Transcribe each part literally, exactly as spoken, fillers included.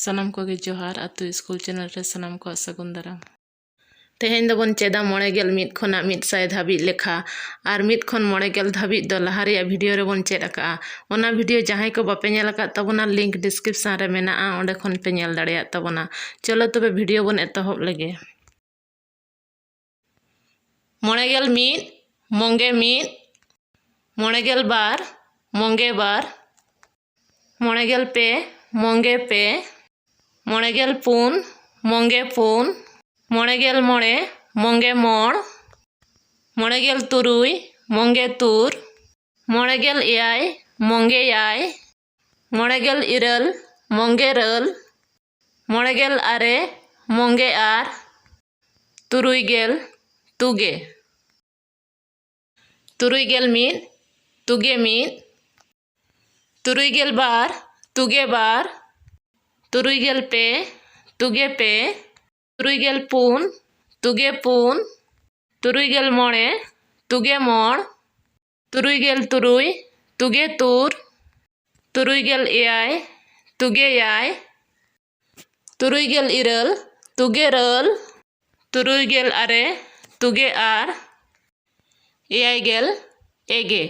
ᱥᱟᱱᱟᱢ ᱠᱚᱜᱮ ᱡᱚᱦᱟᱨ᱾ ᱟᱛᱳ ᱥᱠᱩᱞ ᱪᱮᱱᱮᱞ ᱨᱮ ᱥᱟᱱᱟᱢ ᱠᱚᱣᱟᱜ ᱥᱟᱹᱜᱩᱱ ᱫᱟᱨᱟᱢ᱾ ᱛᱮᱦᱮᱧ ᱫᱚᱵᱚᱱ ᱪᱮᱫᱟ ᱢᱚᱬᱮ ᱜᱮᱞ ᱢᱤᱫ ᱠᱷᱚᱱᱟᱜ ᱢᱤᱫ ᱥᱟᱭ ᱫᱷᱟᱹᱵᱤᱡ ᱞᱮᱠᱷᱟ᱾ ᱟᱨ ᱢᱤᱫ ᱠᱷᱚᱱ ᱢᱚᱬᱮ ᱜᱮᱞ ᱫᱷᱟᱹᱵᱤᱡ ᱫᱚ ᱞᱟᱦᱟ ᱨᱮᱭᱟᱜ ᱵᱷᱤᱰᱤᱭᱳ ᱨᱮᱵᱚᱱ ᱪᱮᱫ ᱟᱠᱟᱜᱼᱟ᱾ ᱚᱱᱟ ᱵᱷᱤᱰᱤᱭᱳ ᱡᱟᱦᱟᱸᱭ ᱠᱚ ᱵᱟᱯᱮ ᱧᱮᱞ ᱟᱠᱟᱫ ᱛᱟᱵᱚᱱᱟ, ᱞᱤᱝᱠ ᱰᱤᱥᱠᱨᱤᱯᱥᱚᱱ ᱨᱮ ᱢᱮᱱᱟᱜᱼᱟ, ᱚᱸᱰᱮ ᱠᱷᱚᱱ ᱯᱮ ᱧᱮᱞ ᱫᱟᱲᱮᱭᱟᱜ ᱛᱟᱵᱚᱱᱟ᱾ ᱪᱚᱞᱚ ᱛᱚᱵᱮ ᱵᱷᱤᱰᱤᱭᱳ ᱵᱚᱱ ᱮᱛᱚᱦᱚᱵ ᱞᱮᱜᱮ᱾ ᱢᱚᱬᱮ ᱜᱮᱞ ᱢᱤᱫ, ᱢᱚᱝᱜᱮ ᱢᱤᱫ᱾ ᱢᱚᱬᱮ ᱜᱮᱞ ᱵᱟᱨ, ᱢᱚᱝᱜᱮ ᱵᱟᱨ᱾ ᱢᱚᱬᱮ ᱜᱮᱞ ᱯᱮ, ᱢᱚᱝᱜᱮ ᱯᱮ᱾ ᱢᱚᱬᱮ ᱜᱮᱞ ᱯᱩᱱ, ᱢᱚᱝᱜᱮ ᱯᱩᱱ᱾ ᱢᱚᱬᱮ ᱜᱮᱞ ᱢᱚᱬᱮ, ᱢᱚᱝᱜᱮ ᱢᱚᱬ᱾ ᱢᱚᱬᱮ ᱜᱮᱞ ᱛᱩᱨᱩᱭ, ᱢᱚᱝᱜᱮ ᱛᱩᱨ᱾ ᱢᱚᱬᱮ ᱜᱮᱞ ᱮᱭᱟᱭ, ᱢᱚᱝᱜᱮ ᱮᱭᱟᱭ᱾ ᱢᱚᱬᱮ ᱜᱮᱞ ᱤᱨᱟᱹᱞ, ᱢᱚᱝᱜᱮ ᱤᱨᱟᱹᱞ᱾ ᱢᱚᱬᱮ ᱜᱮᱞ ᱟᱨᱮ, ᱢᱚᱝᱜᱮ ᱟᱨ᱾ ᱛᱩᱨᱩᱭ ᱜᱮᱞ, ᱛᱩᱜᱮ᱾ ᱛᱩᱨᱩᱭ ᱜᱮᱞ ᱢᱤᱫ, ᱛᱩᱜᱮ ᱢᱤᱫ᱾ ᱛᱩᱨᱩᱭ ᱜᱮᱞ ᱵᱟᱨ, ᱛᱩᱜᱮ ᱵᱟᱨ᱾ ᱛᱩᱨᱩᱭ ᱜᱮᱞ ᱯᱮ, ᱛᱩᱜᱮ ᱯᱮ᱾ ᱛᱩᱨᱩᱭ ᱜᱮᱞ ᱯᱩᱱ, ᱛᱩᱜᱮ ᱯᱩᱱ᱾ ᱛᱩᱨᱩᱭ ᱜᱮᱞ ᱢᱚᱬᱮ, ᱛᱩᱜᱮ ᱢᱚᱬ᱾ ᱛᱩᱨᱩᱭ ᱜᱮᱞ ᱛᱩᱨᱩᱭ, ᱛᱩᱜᱮ ᱛᱩᱨ᱾ ᱛᱩᱨᱩᱭ ᱜᱮᱞ ᱮᱭᱟᱭ, ᱛᱩᱜᱮ ᱮᱭᱟᱭ᱾ ᱛᱩᱨᱩᱭ ᱜᱮᱞ ᱤᱨᱟᱹᱞ, ᱛᱩᱜᱮ ᱤᱨᱟᱹᱞ᱾ ᱛᱩᱨᱩᱭ ᱜᱮᱞ ᱟᱨᱮ, ᱛᱩᱜᱮ ᱟᱨ᱾ ᱮᱭᱟᱭ ᱜᱮᱞ, ᱮᱜᱮ᱾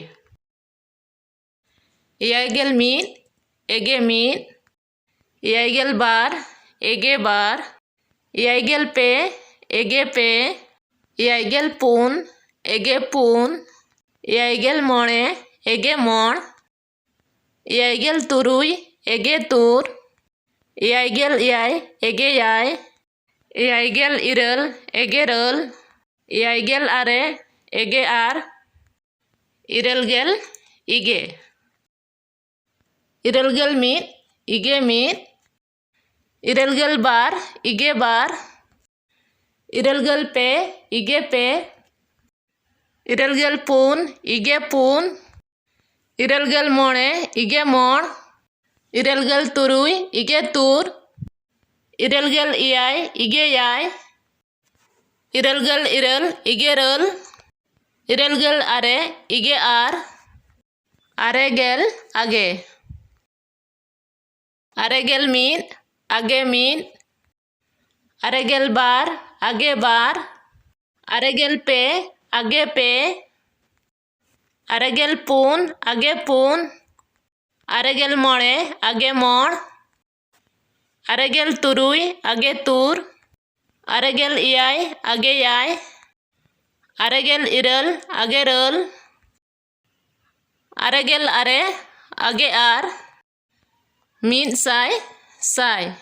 ᱮᱭᱟᱭ ᱜᱮᱞ ᱢᱤᱫ, ᱮᱜᱮ ᱢᱤᱫ᱾ ᱮᱭᱟᱭ ᱜᱮᱞ ᱵᱟᱨ, ᱮᱜᱮ ᱵᱟᱨ᱾ ᱮᱭᱟᱭ ᱜᱮᱞ ᱯᱮ, ᱮᱜᱮ ᱯᱮ᱾ ᱮᱭᱟᱭ ᱜᱮᱞ ᱯᱩᱱ, ᱮᱜᱮ ᱯᱩᱱ᱾ ᱮᱭᱟᱭ ᱜᱮᱞ ᱢᱚᱬᱮ, ᱮᱜᱮ ᱢᱚᱬ᱾ ᱮᱭᱟᱭ ᱜᱮᱞ ᱛᱩᱨᱩᱭ, ᱮᱜᱮ ᱛᱩᱨ᱾ ᱮᱭᱟᱭ ᱜᱮᱞ ᱮᱭᱟᱭ, ᱮᱜᱮ ᱮᱭᱟᱭ᱾ ᱮᱭᱟᱭ ᱜᱮᱞ ᱤᱨᱟᱹᱞ, ᱮᱜᱮ ᱤᱨᱟᱹᱞ᱾ ᱮᱭᱟᱭ ᱜᱮᱞ ᱟᱨᱮ, ᱮᱜᱮ ᱟᱨ᱾ ᱤᱨᱟᱹᱞ ᱜᱮᱞ, ᱤᱜᱮ᱾ ᱤᱨᱟᱹᱞ ᱜᱮᱞ ᱢᱤᱫ, ᱤᱜᱮ ᱢᱤᱫ᱾ ᱤᱨᱟᱹᱞ ᱜᱮᱞ ᱵᱟᱨ, ᱤᱜᱮ ᱵᱟᱨ᱾ ᱤᱨᱟᱹᱞ ᱜᱮᱞ ᱯᱮ, ᱤᱜᱮ ᱯᱮ᱾ ᱤᱨᱟᱹᱞ ᱜᱮᱞ ᱯᱩᱱ, ᱤᱜᱮ ᱯᱩᱱ᱾ ᱤᱨᱟᱹᱞ ᱜᱮᱞ ᱢᱚᱬᱮ, ᱤᱜᱮ ᱢᱚᱬ᱾ ᱤᱨᱟᱹᱞ ᱜᱮᱞ ᱛᱩᱨᱩᱭ, ᱤᱜᱮ ᱛᱩᱨ᱾ ᱤᱨᱟᱹᱞ ᱜᱮᱞ ᱮᱭᱟᱭ, ᱤᱜᱮ ᱮᱭᱟᱭ᱾ ᱤᱨᱟᱹᱞ ᱜᱮᱞ ᱤᱨᱟᱹᱞ, ᱤᱜᱮ ᱤᱨᱟᱹᱞ᱾ ᱤᱨᱟᱹᱞ ᱜᱮᱞ ᱟᱨᱮ, ᱤᱜᱮ ᱟᱨ᱾ ᱟᱨᱮ ᱜᱮᱞ, ᱟᱜᱮ᱾ ᱟᱨᱮ ᱜᱮᱞ ᱢᱤᱫ, ᱟᱜᱮ ᱢᱤᱫ᱾ ᱟᱨᱮ ᱜᱮᱞ ᱵᱟᱨ, ᱟᱜᱮ ᱵᱟᱨ᱾ ᱟᱨᱮ ᱜᱮᱞ ᱯᱮ, ᱟᱜᱮ ᱯᱮ᱾ ᱟᱨᱮ ᱜᱮᱞ ᱯᱩᱱ, ᱟᱜᱮ ᱯᱩᱱ᱾ ᱟᱨᱮ ᱜᱮᱞ ᱢᱚᱬᱮ, ᱟᱜᱮ ᱢᱚᱬ᱾ ᱟᱨᱮ ᱜᱮᱞ ᱛᱩᱨᱩᱭ, ᱟᱜᱮ ᱛᱩᱨ᱾ ᱟᱨᱮ ᱜᱮᱞ ᱮᱭᱟᱭ, ᱟᱜᱮ ᱮᱭᱟᱭ᱾ ᱟᱨᱮ ᱜᱮᱞ ᱤᱨᱟᱹᱞ, ᱟᱜᱮ ᱤᱨᱟᱹᱞ᱾ ᱟᱨᱮ ᱜᱮᱞ ᱟᱨᱮ, ᱟᱜᱮ ᱟᱨ᱾ ᱢᱤᱫ ᱥᱟᱭ, ᱥᱟᱭ᱾